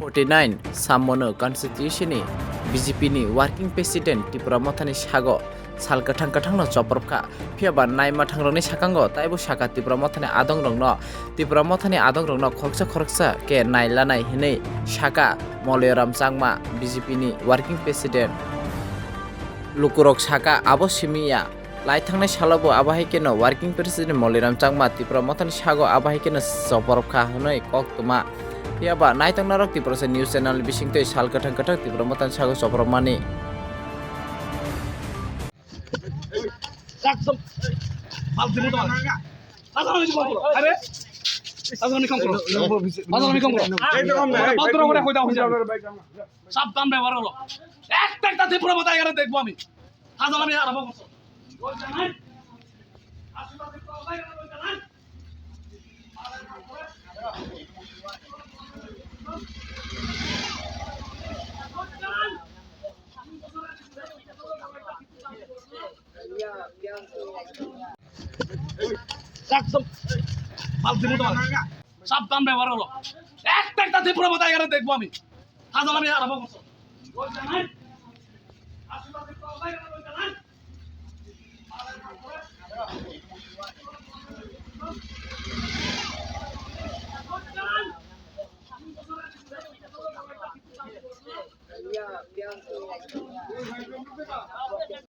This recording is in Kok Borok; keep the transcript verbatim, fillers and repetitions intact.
Forty nine Sammono constituency ni B J P ni working president Tipra Mothani sago sal kwthang kwthangno choprwkha. Phiya ba naima thangrokni sakango taibo saka Tipra Mothani adongrokno, Tipra Mothani adongrokno khoroksa khoroksa khe nailanai hinwi saka Moloyaram Changma, B J P ni working president. Lukurok saka abo simi ya. Lai thangnai salo bo abo hai kheno working president Moliram Changma Tipra Mothani sago abo hai kheno choporok kha hwnwi kok tuma. Phiya ba naitong narok Tiprasa News Channel bisingtwi sal kwthang kwthang Tipra Mothani sago choporok mani. একদম ফালতু মতো মারা। আরে, আরে, আমি কাম করো। আরে, বাজার আমি কাম করো। এই তো কাম নাই। বাজার আমরা কই দাও হয়ে যাবে। সাবধান ব্যবহার করো। একটা একটা ত্রিপুরা মাথায় এখানে দেখবো আমি। ফাজলামি আরম্ভ করছো। একদম ফালতু মতো। সাবধান ব্যবহার করো। একটা একটা ত্রিপুরা মাথায় এখানে দেখবো আমি। ফাজলামি আরম্ভ করছো।